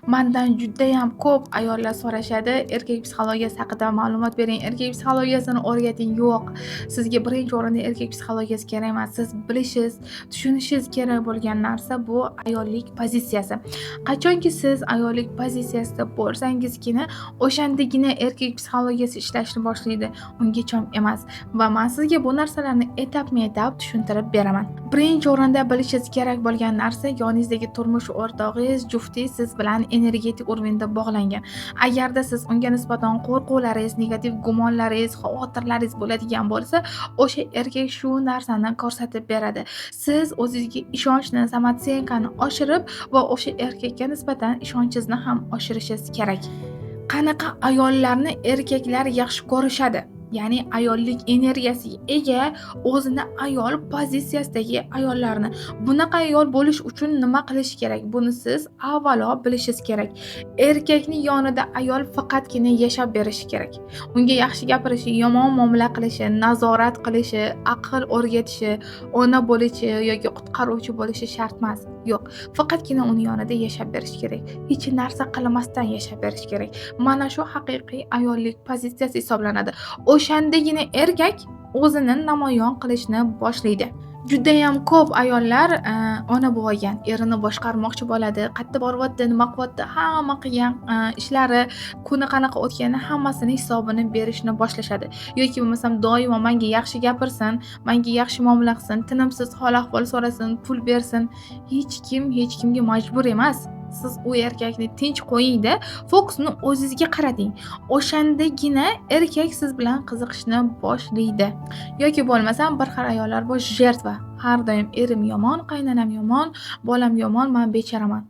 Mandan judayam ko'p ayollar so'rashadi, erkak psixologiyasi haqida ma'lumot bering, erkak psixologiyasini o'rgating. Yo'q, sizga birinchi o'rinda erkak psixologiyasi kerak emas. Siz bilishingiz, tushunishingiz kerak bo'lgan narsa bu ayollik pozitsiyasi. Qachonki siz ayollik pozitsiyasida bo'lsangizgina, o'shandagina erkak psixologiyasi ishlashni boshlaydi. Ungacha emas. Va men sizga bu narsalarni etapma-etap tushuntirib beraman. Birinchi o'rinda bilishingiz kerak bo'lgan narsa, yoningizdagi turmush o'rtog'ingiz, juftingiz siz bilan energetik уровень da bog'langan. Agarda siz unga nisbatan qo'rquvlaringiz, negativ gumonlaringiz, xavotirlaringiz bo'ladigan bo'lsa, o'sha erkak shu narsani ko'rsatib beradi. Siz o'zingizga ishonchni, самооценка ni oshirib va o'sha erkakka nisbatan ishonchingizni ham oshirishingiz kerak. Qanaqa ayollarni erkaklar yaxshi ko'rishadi? Ya'ni ayollik energiyasiga ega, o'zini ayol pozitsiyasidagi ayollarni. Bunaqa ayol bo'lish uchun nima qilish kerak? Buni siz avvalo bilishingiz kerak. Erkakning yonida ayol faqatgina yashab berishi kerak. Unga yaxshi gapirishi, yomon muomala qilishi, nazorat qilishi, aql o'rgatishi, ona bo'lishi yoki qutqaruvchi bo'lishi shart emas. Yo'q, faqatgina uni yonida yashab berish kerak. Hech narsa qilmasdan yashab berish kerak. Mana shu haqiqiy ayollik pozitsiyasi hisoblanadi. O'shandagina erkak o'zini namoyon qilishni boshlaydi. Judayam ko'p ayollar ona bo'lgan, erini boshqarmoqchi bo'ladi. Qayerda boryapti, nima qilyapti, hamma qilgan ishlari, kuni qanaqa o'tgani, hammasini hisobini berishni boshlashadi. Yoki bo'lmasam doimo menga yaxshi gapirsin, menga yaxshi muomala qilsin, tinimsiz hol ahvol so'rasin, pul bersin. Hech kim hech kimga majbur emas. Siz u erkakni tinch qo'ying-da, fokusni o'zingizga qarating. O'shandagina erkak siz bilan qiziqishni boshlaydi. Yoki bo'lmasam bir xil ayollar bor, жертва. Har doim erim yomon, qaynonam yomon, bolam yomon, man becharaman.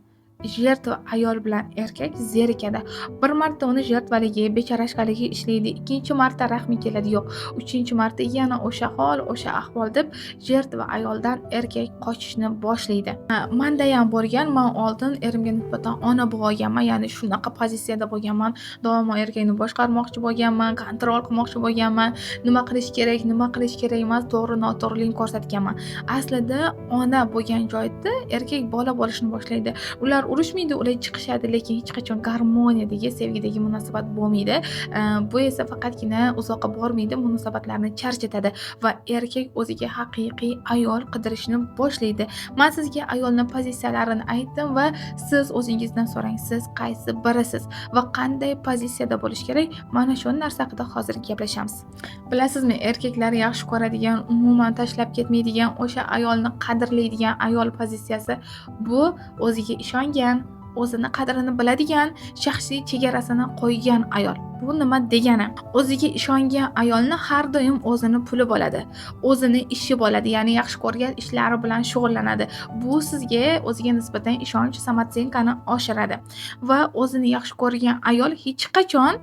Жертва ayol bilan erkak zerikadi. Bir marta uni жертва ligi, бечарашка ligi ishlaydi, ikkinchi marta rahmi keladi, yo'q. Uchinchi marta yana o'sha hol, o'sha ahvol deb жертва ayoldan erkak qochishni boshlaydi. Mandayam bo'lgan, man oldin erimga nisbatan ona bo'lganman, ya'ni shunaqa pozitsiyada bo'lganman. Doimo erkakni boshqarmoqchi bo'lganman, контроль qilmoqchi bo'lganman. Nima qilish kerak, nima qilish kerak emas, to'g'ri, noto'g'riligini ko'rsatganman. Aslida ona bo'lgan joyda erkak bola bo'lishni boshlaydi. Ular urushmaydi, ular chiqishadi, lekin hech qachon garmoniyadagi, sevgidagi munosabat bo'lmaydi. Bu esa faqatgina uzoqqa bormaydi, munosabatlarni charchatadi va erkak o'ziga haqiqiy ayol qidirishni boshlaydi. Man sizga ayolni pozitsiyalarini aytdim va siz o'zingizdan so'rang, siz qaysi birisiz va qanday pozitsiyada bo'lish kerak? Mana shu narsa haqida hozir gaplashamiz. Bilasizmi, erkaklar yaxshi ko'radigan, umuman tashlab ketmaydigan, o'sha ayolni qadrlaydigan ayol pozitsiyasi bu o'ziga ishongan, o'zini qadrini biladigan, shaxsiy chegarasini qo'ygan ayol. Bu nima degani? O'ziga ishongan ayolni har doim o'zini puli bo'ladi, o'zini ishi bo'ladi, ya'ni yaxshi ko'rgan ishlari bilan shug'ullanadi. Bu sizga o'ziga nisbatan ishonch, самооценка ni oshiradi va o'zini yaxshi ko'rgan ayol hech qachon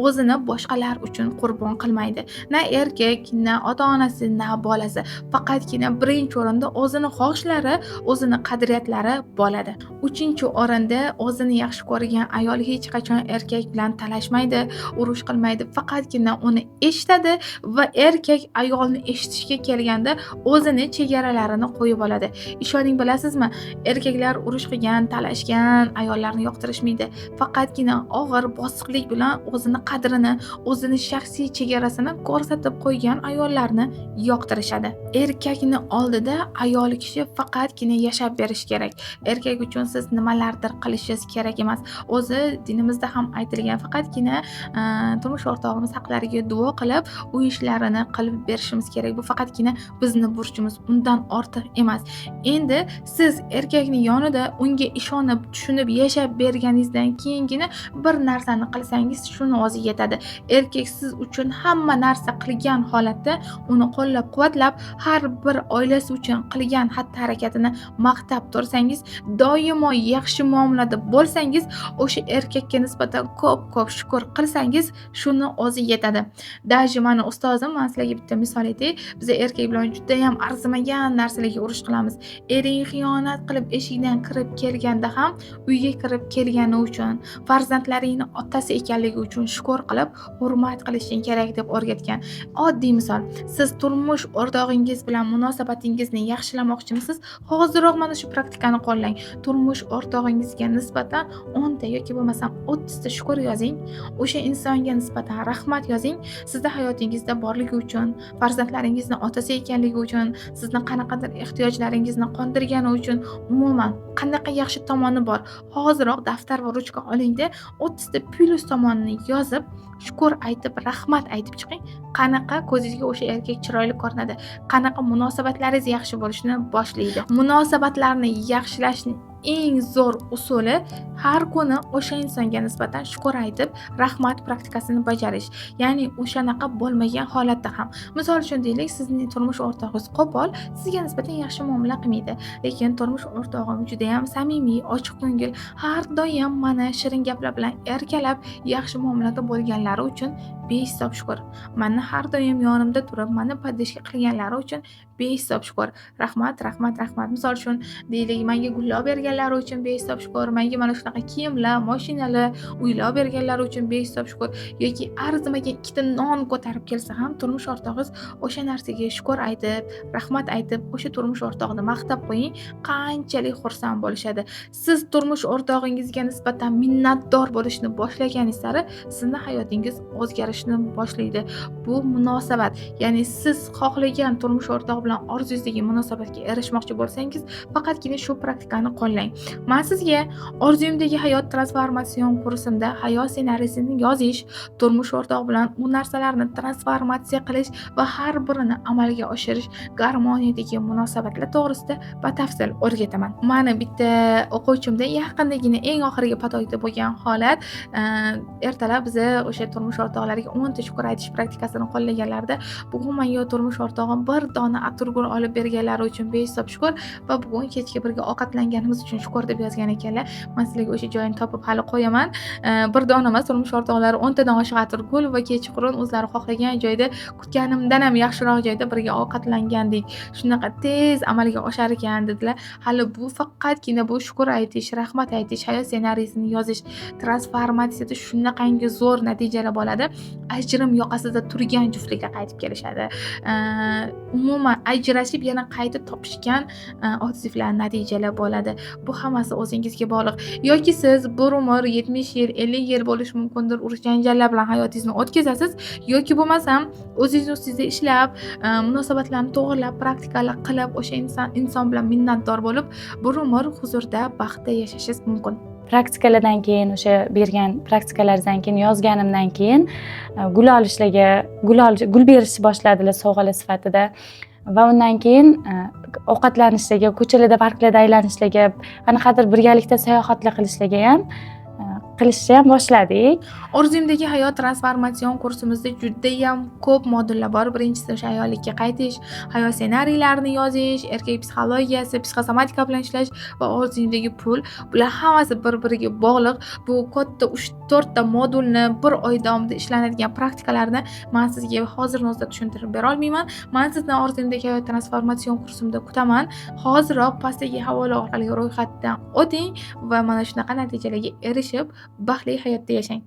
o'zini boshqalar uchun qurbon qilmaydi. Na erkak, na ota-onasi, na bolasi. Faqatgina birinchi o'rinda o'zini xohishlari, o'zini qadriyatlari bo'ladi. Uchinchi o'rinda o'zini yaxshi ko'rgan ayol hech qachon erkak bilan talashmaydi, urush qilmaydi. Faqatgina uni eshitadi va erkak ayolni eshitishga kelganda o'zini chegaralarini qo'yib oladi. Ishoning, bilasizmi, erkaklar urush qilgan, talashgan ayollarni yoqtirishmaydi. Faqatgina og'ir bosiqlik bilan o'zini qadrini, o'zini shaxsiy chegarasini ko'rsatib qo'ygan ayollarni yoqtirishadi. Erkakni oldida ayol kishi faqatgina yashab berishi kerak. Erkak uchun siz nimalardir qilishingiz kerak emas. O'zi dinimizda ham aytilgan, faqatgina turmush o'rtog'imiz haqlariga duo qilib, uy ishlarini qilib berishimiz kerak. Bu faqatgina bizni burchimiz, undan ortiq emas. Endi siz erkakning yonida unga ishonib, tushunib yashab berganingizdan keyingina bir narsani qilsangiz, shuni o'zi yetadi. Erkak siz uchun hamma narsa qilgan holatda uni qo'llab-quvvatlab, har bir oilasi uchun qilgan xatti-harakatini maqtab tursangiz, doimo yaxshi muomalada bo'lsangiz, o'sha erkakka nisbatan ko'p-ko'p shukur qilsangiz, shuni o'zi yetadi. Даже mani ustozim, man sizlarga bitta misol aytay. Biz erkak bilan judayam arzimagan narsalarga urush qilamiz. Ering xiyonat qilib eshikdan kirib kelganda ham uyga kirib kelgani uchun, farzandlaringni otasi ekanligi uchun shukur. shukur qilib, hurmat qilishing kerak deb o'rgatgan. Oddiy misol, siz turmush o'rtog'ingiz bilan munosabatingizni yaxshilamoqchimisiz? Hoziroq mana shu praktikani qo'llang. Turmush o'rtog'ingizga nisbatan 10 ta yoki bo'lmasam 30 ta shukur yozing. O'sha insonga nisbatan rahmat yozing. Sizni hayotingizda borligi uchun, farzandlaringizni otasi ekanligi uchun, sizni qanaqadir ehtiyojlaringizni qondirgani uchun, umuman qanaqa yaxshi tomoni bor. Hoziroq daftar va ruchka olingda, 30 ta plyus tomonini yozib, shukur aytib, rahmat aytib chiqing. Qanaqa ko'zingizga o'sha erkak chiroyli ko'rinadi, qanaqa munosabatlaringiz yaxshi bo'lishni boshlaydi. Munosabatlarni yaxshilashning eng zo'r usuli har kuni o'sha insonga nisbatan shukur aytib, rahmat praktikasini bajarish. Ya'ni o'shanaqa bo'lmagan holatda ham. Misol uchun deylik, sizning turmush o'rtog'ingiz qo'pol, sizga nisbatan yaxshi muomala qilmaydi. Lekin turmush o'rtog'im judayam samimiy, ochiq ko'ngil, har doim mani shirin gaplar bilan erkalab, yaxshi muomalada bo'lganlari uchun behisob shukur. Mani har doim yonimda turib, mani поддержка qilganlari uchun behisob shukur. Rahmat, rahmat, rahmat. Misol uchun deylik, menga gullar berganlari uchun behisob shukur, menga mana shunaqa kiyimlar, mashinalar, uylar berganlari uchun behisob shukur yoki arzimagan ikkita non ko'tarib kelsa ham turmush o'rtog'ingiz o'sha narsaga shukur aytib, rahmat aytib, o'sha turmush o'rtog'ini maqtab qo'ying, qanchalik xursand bo'lishadi. Siz turmush o'rtog'ingizga nisbatan minnatdor bo'lishni boshlaganingiz sari sizni hayotingiz o'zgarishni boshlaydi. Bu munosabat, ya'ni siz xohlagan turmush o'rtog'i bilan orzungizdagi munosabatga erishmoqchi bo'lsangiz, faqatgina shu praktikani qo'llang. Men sizga Orzuyimdagi hayot transformatsion kursimda hayot ssenariysini yozish, turmush o'rtog'i bilan u narsalarni transformatsiya qilish va har birini amalga oshirish, garmoniyadagi munosabatlar to'g'risida batafsil o'rgataman. Mani bitta o'quvchimda yaqindagina eng oxirgi поток da bo'lgan holat, ertalab biza o'sha turmush o'rtoqlariga 10 ta shukur aytish praktikasini qo'llaganlarida, bugun menga turmush o'rtog'im bir dona atirgul olib berganlari uchun behisob shukur va bugun kechki birga ovqatlanganimiz uchun shukur deb yozgan ekanlar. Men sizlarga o'sha joyini topib hali qo'yaman. Bir dona emas, turmush o'rtoqlari 10 tadan oshiq atirgul va kechqurun o'zlari xohlagan joyda, kutganimdan ham yaxshiroq joyda birga ovqatlangandik. Shunaqa tez amalga oshar ekan dedilar. Hali bu faqatgina bu shukur aytish, rahmat aytish, hayot ssenariysini yozish transformatsiyada shunaqangi zo'r natijalar bo'ladi. Ajrim yoqasida turgan juftliklar qaytib kelishadi. Umuman ajrashib yana qayta topishgan отзыв lar, natijalar bo'ladi. Bu hammasi o'zingizga bog'liq. Yoki siz bir umr 70 yil, 50 yil bo'lishi mumkindir, urush janjallar bilan hayotingizni o'tkazasiz yoki bo'lmasam o'zingizni ustingizda ishlab, munosabatlarni to'g'irlab, praktikalar qilib, o'sha inson bilan minnatdor bo'lib, bir umr huzurda, baxtda yashashingiz mumkin. Praktikalardan keyin, o'sha bergan praktikalardan keyin, yozganimdan keyin gul olishlarga, gul olish, gul berishni boshladilar sovg'alar sifatida va undan keyin ovqatlanishlarga, ko'chalarda, parklarda aylanishlarga, qanaqadir birgalikda sayohatlar qilishlarga ham qilishni ham boshladik. Orzuyimdagi hayot transformatsion kursimizda judayam ko'p modullar bor. Birinchisi o'sha ayollikka qaytish, hayot ssenariylarini yozish, erkak psixologiyasi, psixosomatika bilan ishlash va orzuyimdagi pul. Bular hammasi bir-biriga bog'liq. Bu katta 3-4 ta modulni bir oy davomida ishlanadigan praktikalarni man sizga hozirni o'zida tushuntirib bera olmayman. Man sizni Orzuyimdagi hayot transformatsion kursimda kutaman. Hoziroq pastdagi havola orqali ro'yxatdan o'ting va mana shunaqa natijalarga erishib, baxtli hayotda yashang.